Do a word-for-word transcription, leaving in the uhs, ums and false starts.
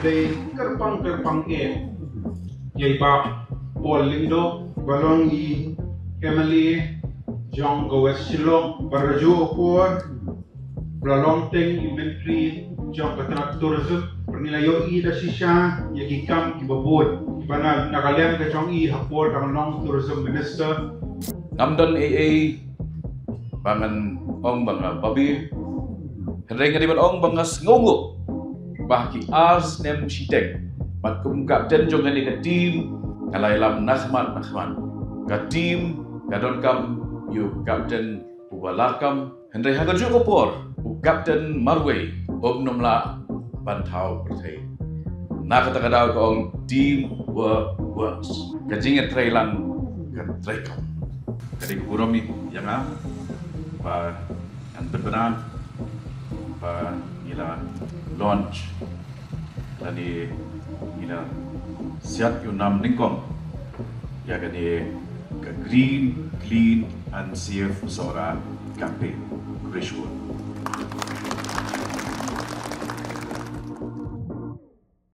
Dei kyrpang kyrpang eh ïa i Bah Paul Lyngdoh ba long i M L A jong ka West Shillong, ba ha kajuh ka por ba la long teng i Myntri jong ka tnat tourism. Bad ngi la ïohi da shisha ïa ki kam kiba bun kiba na, na ka liang ka jong i ha por dang long tourism minister. Ngam don ei ei ba ngan ong ba nga babe. Hynrei nga dei ban ong ba nga sngewnguh ba ha ki ar snem shiteng bad kum captain jong kane ka team, nga la ïalam na khmat na khmat. Ka team ka donkam ïa u captain uba la kam. Hynrei ha kajuh ka por u captain marwei um nym lah ban thaw pyrthei. Na kata ka daw ka ong, team work works. Ka jingïatreilang ka treikam. Ka dei ka burom ïa nga ba ngan pynbna ba ngi la launch lane ngi la siat ïa u nam nyngkong ïa kane ka Green, Clean and Safe Sohra Campaign. Khublei shibun.